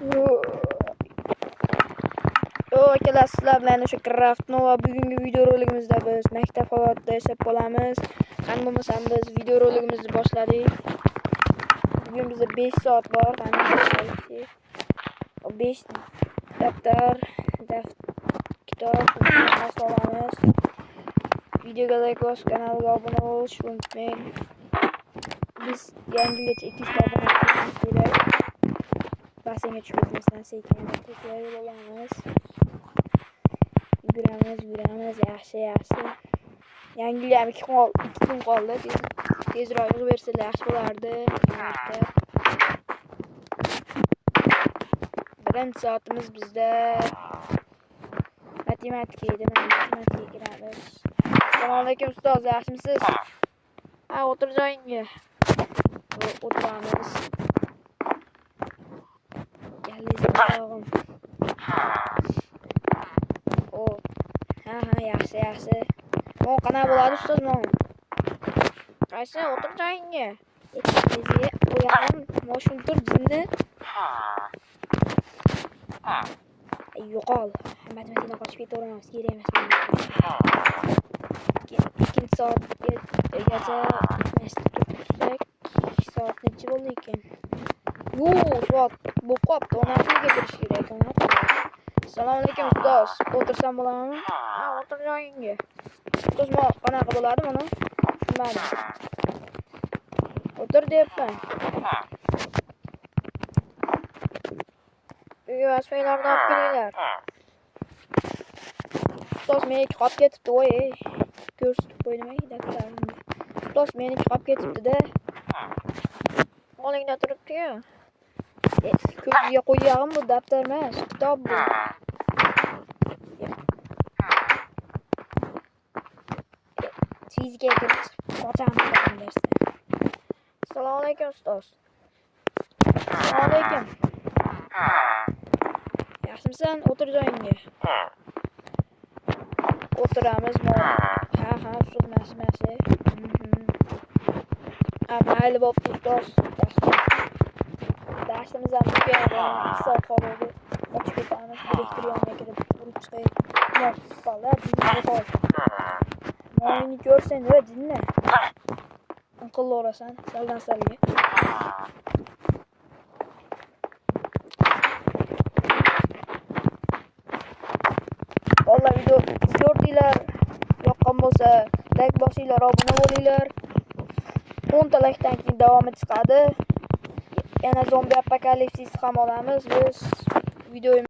Yo, akalar, sizlar bilan o'sha Craft Nova. Bugungi videoroligimizda biz maktab holatida yashab qolamiz. Qani bo'lmasam biz videoroligimizni boshladik. Bugun bizda 5 soat bor. Qani 5 daftar, kitob narsa olamiz. Videoga like bosib, kanalga obuna bo'lishni unutmang. Biz yangi yilgacha 200 ta obuna qilishimiz kerak. Basseynga tushib ketmasdan sekin tekrar yo'l olamiz. Yuguramiz, yuguramiz, yaxshi, yaxshi. Yangi yil ham 2 kun qoldi. Tezroq yig'ib bersalar yaxshi bo'lardi. Maktab. Birinchi soatimiz bizda matematika edi. Mana matematikaga kiramiz. Assalomu alaykum ustoz, yaxshimisiz? Ha, o'tir joyingga. O'tiramiz. Gallingizni oyog'im. O. Ha, ha, yaxshi, yaxshi. Mo qanaqa bo'ladi ustoz mo? Qaysi o'tir joyingga. Etingizga qo'yaman. Moshun tur jinni. Yo'qol. Matematikadan qochib ketaveramiz, kerak emas menga. Ikkinchi soatgacha mana shu tursak, soat nechi bo'ldi ekan? Yo'q, soat bo'lib qolibdi. 16ga kirish kerak, 16. Assalomu alaykum ustoz. O'tirsam bo'ladimi? Ha, o'tir joyingga. Ustoz, mo qanaqa bo'ladi buni? Tushunmadim. O'tir deyapman. Uyga vazifalarni olib kelinglar. Ustoz meniki qolib ketibdi, voy. Ko'rsatib qo'ydim daftarimni. Ustoz meniki qolib ketibdi-da. Qo'lingda turibdi-yu. Ko'ziga qo'yag'im bu daftar emas, kitob bu. Fizikaga kirib chiqib qochamiz darsdan. Assalomu alaykum ustoz. Assalomu alaykum. Yaxshimisan? O'tir joyingga. O'tiramiz. Ha, ha, ustoz, mana mana. Ha, mayli bo'pti ustoz. Darsimiz ham tugadi. 2 soat qoldi. Qochib ketamiz. Direktor yoniga kirib urib chiqay. Bola, yo'qol. Moyini ko'rsang, nima jinni? Inqillaverasan saldan salga. Bolalar, video ko'rdinglar, yoqqan bo'lsa like bosinglar, obuna bo'linglar. 10 ta likedan keyin davomi chiqadi. Yana zombi apokalipsis ham olamiz biz. Videomiz